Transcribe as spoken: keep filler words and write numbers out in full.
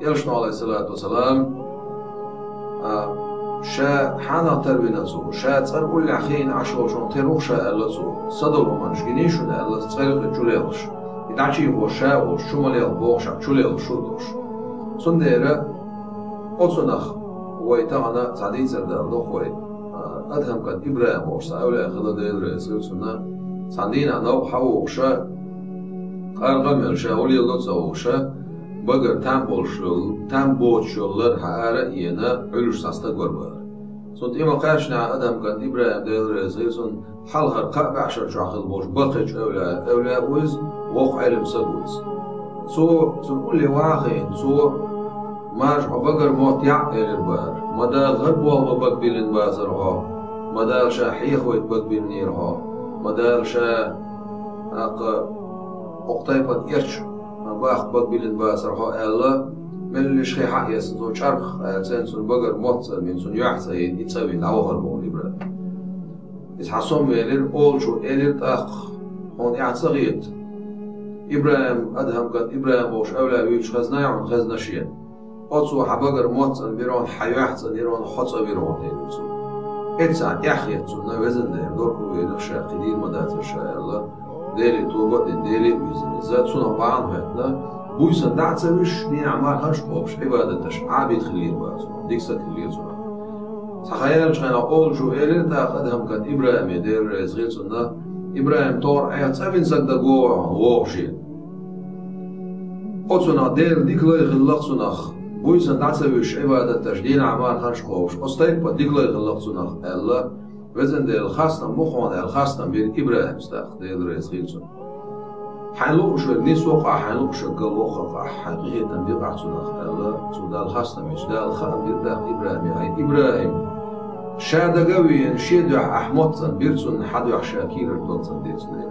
Элчано, алейхиссалату вассалам, а, ша хьанах тарвина цо, ша цӀар уллехь хиъна Ӏаш волчунах тера ву ша аьлла цо, са долу хӀуманаш гиний шуна аьлла, цӀарах чулелхаш. И дӀачийхо ша волуш, чу ма лелха бохуш, чулелхаш шу долуш. Цундела оцунах вай тахана цхьа дийцар дала доху вай. А, Адхам кӀант ИбрахӀим волуш цхьа эвлаяъ хилла, Дела реза хила цунна, цхьана дийнахь новкъа хьан вухуша, къаркъа а мелла, ша хӀун леладо ца хууша, багара там болуш йолу, там боцуш йолу лар хьан ара а йена, Ӏуьллуш цхьа стаг вара бара. Цунна тӀе ма-кхаьччинехь Адхам кӀант ИбрахӀим, Дела реза хила цунна, хьалхара кхаа бӀешар чохь хилла болуш баккхийчу эвлаяъ, эвлаяъ ву иза, воккха Ӏелам стаг ву иза. Цо, цунна улле ваха хиъна, цо: «Марша хьо багара мотт яӀ», — элира бара. «Ма Дала хӀара болх бан бага биллина бацара хьо, ма Дала ша хьехавайта бага биллинера хьо, ма Дала ша, тӀаккха, окху тайпана эрча баха бага биллина бацара хьо», — аьлла, меллаша хи хьаэцна, цо чӀарх аьлла, цӀена цунна багара мотт цӀанбина, цунна юьхь цӀанйина, и цӀа вина дӀавахара боху ИбрахӀим. Иза хьан сом велира, олучо элира тӀаккха: «Хьуна эхь ца хета? ИбрахӀим, Адхам кӀант ИбрахӀим волуш эвлаяъ вуьйцуш хезна хьуна, хезна шена. Оцо хьан багара мотт цӀанбира хьуна, хьан юьхь цӀанйира хьуна, хьо цӀа вира хьуна», — элира цо. Эццахь эхь хета цунна, везан Дела, дорхо велира ша, кхин дийр ма дацара ша аьлла, Деле тоба а дина, Деле а вирзина иза, цунах бахьана хӀоьттина, буьйсанна дӀа а ца вуьсуш, дийнахь марханаш а кхобуш, Ӏибадаташ, Ӏабид хиллера бара цунах, дика стаг хиллера цунах. Цхьа хан яьллачу хенахь олучо элира тӀаккха Адхам кӀант ИбрахӀиме, Дела реза хила цунна: «ИбрахӀим, тохара айхьа цӀа вина стаг дагавогӀу хьуна, вогӀу шена. Оцунах Дела дика лай хилла-кх цунах, буьйсанна дӀа ца вуьсуш, Ӏибадаташ, дийнахь марханаш а кхобуш, оцу тайпана дика лай хилла-кх цунах», — аьлла, везан Дела, хастам бу хьуна аьлла, хастам бира ИбрахӀима тӀаккха, Дела реза хила цунна. «Хьайн луъушверг нисвоккхахь, хьайн луъушверг галвоккхакхахь, хьайн къинхетам бекъахь цунах», — аьлла, цо Далла хастам бича, Дала хаам бира тӀаккха ИбрахӀиме: «ХӀай ИбрахӀим, ша дага а веана, шен дуьхьа ахь мотт цӀанбира цунна, хьан дуьхьа ша кийрара дог цӀандира цунна».